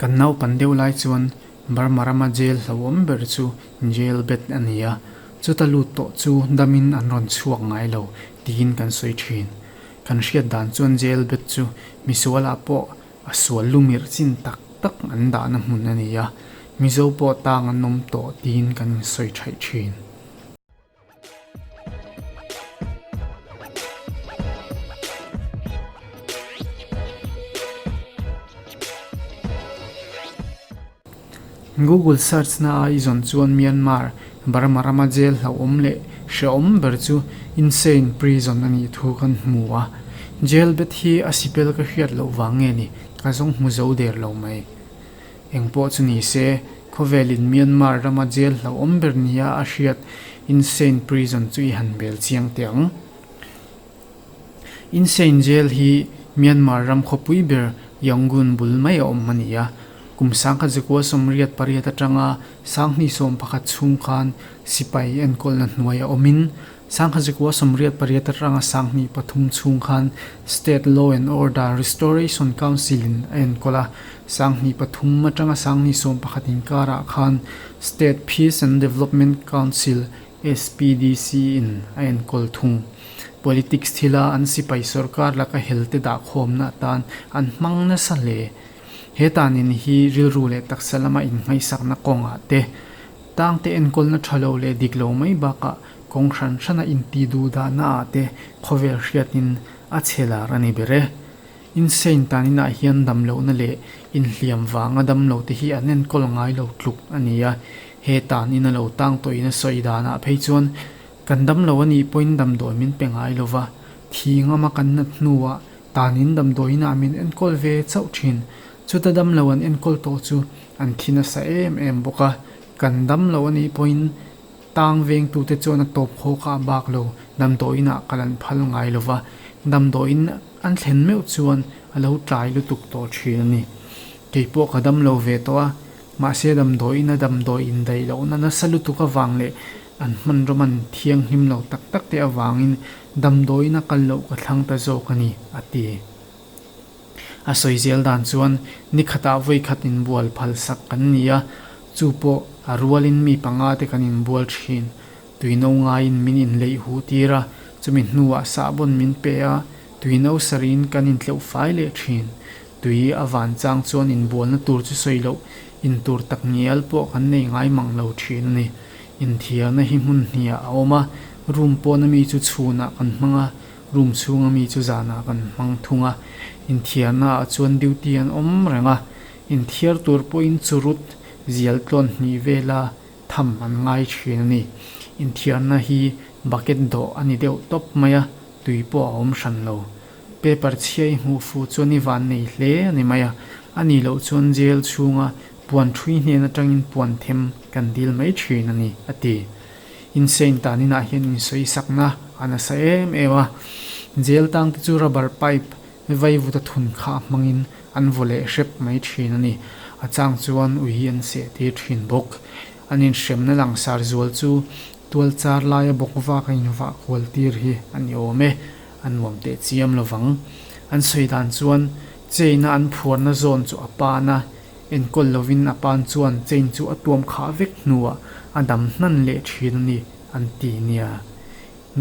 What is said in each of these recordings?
Kan naupan deuh lai chuan Burma rama jail hlauhawm ber chu jail bet a ni a, chuta lut tawh chu damin an rawn chhuak ngai lo tiin kan sawi thin. Kan hriat dan chuan jail bet chu misualah pawh a sual lumirh chin tak tak an dahna hmun a ni a, Mizo pawh tang an awm tawh tiin kan insawi thaih thin. Google search na a i zawn chuan Myanmar, Burma rama jail hlauhawm leh hrehawm ber chu Insein Prison a nih thu kan hmu a. Jail bet hi a sipel ka hriat loh vang nge ni, ka zawng hmu zo der lo mai. Engpawh chu ni se, khawvelin Myanmar rama jail hlauhawm ber nia a hriat Insein Prison chu i han bel chiang teh ang. Insein Jail hi Myanmar ram khawpui ber Yangon bul mai a awm a ni a. Kum 1988 atanga 2011 chhung khan sipai enkawlna hnuai a awmin 1988 atanga 2003 chhung khan State Law and Order Restoration Council-in a enkawl a, 2003 atanga 2011 inkarah khan State Peace and Development Council, SPDC-in a enkawl thung. Politics thila an sipai sorkar laka helte dahkhawmna atan an hmang nasa hle. He tanin hi rilru leh taksa lama inngaihsakna kawngah te, tangte enkawlna tha lo leh dik lo mai bakah kawng hran hrana inti duh dahna ah te khawvel hriatin a chhe lar a ni ber e. Insein taninah hian damlohna leh inhliam vanga damlote hi an enkawl ngai lo tluk a ni a, he tanin a lo tang tawhin a sawi danah phei chuan kan damlo a nih pawhin damdawi min pe ngai lo va, thi ngama kan nat hnuah tanin damdawiinah min enkawl ve chauh thin. Chuta damlo an enkawl tawh chu an thi nasa em em bawk a, kan damlo a nih pawhin Tang vengtute chuan a tawp khawk a bak lo, damdawiinah kal an phal ngai lo va, damdawiin an thlen meuh chuan a lo tlai lutuk tawh thin a ni. Kei pawh ka dam lo ve tawh a, mahse damdawiin a damdawi indaih lohna nasa lutuk avang leh an hmanraw man thianghlim lo tak tak te avangin damdawiin a kal loh ka thlang ta zawk a ni, a ti. A sawi zel dan chuan ni khatah vawi khat inbual phal sak kan ni a, chu pawh a rualin mi panga te kan inbual thin. Tuino ngaiin min inleih huh tir a, chumi hnuah sahbawn min pe a, tuino sariin kan intleuh fai leh thin. Tui a van chang chuan inbualna tur chu sawi loh, intur tak ngial pawh kan nei ngai mang lo thin a ni. Inthiarna hi hmun hniah a awm a, room pawna mi chu chhunah kan hmang a, Room chhunga mi chu zanah kan hmang thung a, inthiarnaah chuan duty an awm reng a, inthiar tur pawhin churut zial tlawn hnih vela tham an ngai thin a ni. Inthiarna hi bucket dawh a ni deuh tawp mai a, tui pawh a awm hran lo. Paper chhia i hmuh fuh chuan i van nei hle a ni mai a, a nih loh chuan jail chhunga puan thui hnen atangin puan them kan dil mai thin a ni, a ti. Insein tan inah hian insawisakna a nasa em em a, jail tang te chu rubber pipe vaivuta thun kha hmangin an vaw leh hrep mai thin a ni. A chang chuan ui hi an seh tir thin bawk. An inhremna langsar zual chu tual char laia bawk vak a invah kual tir hi a ni awm e, a nuam teh chiam lovang. An sawi dan chuan chain a an phuarna zawn chu a pan a, Enkawl lovin a pan chuan chain chu a tuam khah vek hnuah a dam hnan leh thin a ni, an ti nia.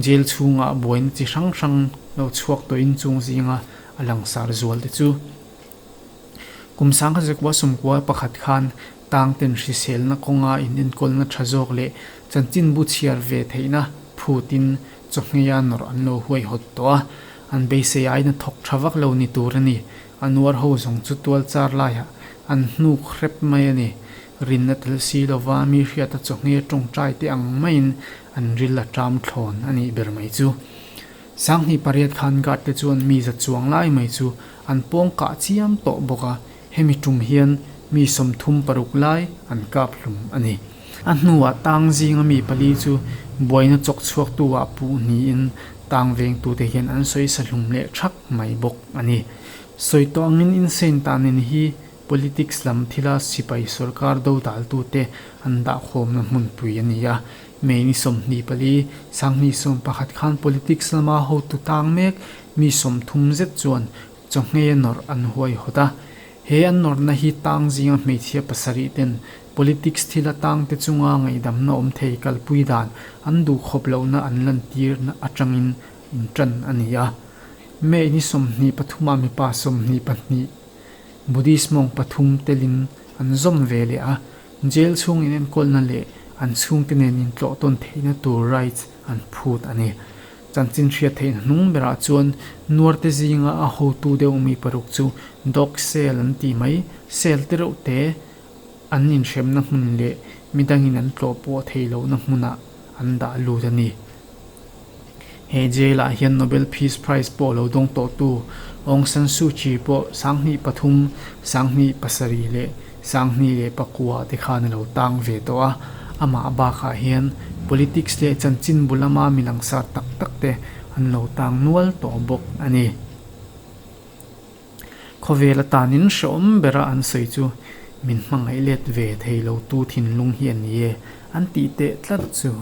Jail chhungah buaina chi hrang hrang lo chhuak tawhin chung zinga a langsar zual te chu. Kum 19 sawmkua pakhat khan tang ten hriselna kawnga inenkawlna tha zawk leh chanchinbu chhiar ve theihna phutin chawhngheia nawrh an lo huaihawt tawh a, an beisei aina thawk tha vak lo ni tur a ni. A nuar ho zawng chu tual char laiah an hnuk hrep mai a ni. Rinna tel si lova mi hriata chawhngei tawngtai te ang maiin an ril a ṭam thlawn a nih ber mai chu. 2008 khan guard te chuan mi za chuang lai mai chu an pawng kah chiam tawh bawk a, hemi tum hian mi 36 lai an kap hlum a ni. A hnuah tang zinga mi pali chu buaina chawk chhuaktu ah puh niin tang vengtute hian an sawi sa hlum leh thak mai bawk a ni. Sawi tawh angin Insein tanin hi politics lam thila sipai sorkar dodaltute an dahkhawmna hmunpui a ni a. May ni 24, 2011 khan politics lama hotu tang mek mi 30 zet chuan chawhngei a nawrh an huaihawt a. He an nawrhna hi tang zinga hmeichhia pasarih ten politics thila tangte chunga ngaihdamna awm thei kalpui dan an duhkhawp lohna an lantir atangin intan a ni a. May ni 23 ah mipa 22 Buddhist mawng pathum telin an zawm ve leh a, jail chhung inenkawlna leh an chhungte nen intlawh tawn theihna tur rights an phut a ni. Chanchin hriat theihna hnung berah chuan nuarte zinga a hotu deuh mi paruk chu dog cell an tih mai, cell te reuh te an inhremna hmun leh midangin an tlawh pawh theih lohna hmunah an dah lut a ni. He jail ah hian Nobel Peace Prize pawh lo dawng tawhtu Aung San Suu Kyi pawh 2003, 2007 leh 2009 te khan a lo tang ve tawh a. Amah bakah hian politics leh chanchinbu lama mi langsar tak tak te an lo tang nual tawh bawk a ni. Khawvel atanin hrehawm bera an sawi chu min hmangaih let ve thei lo tu thinlung hi a ni e an tih teh tlat chu.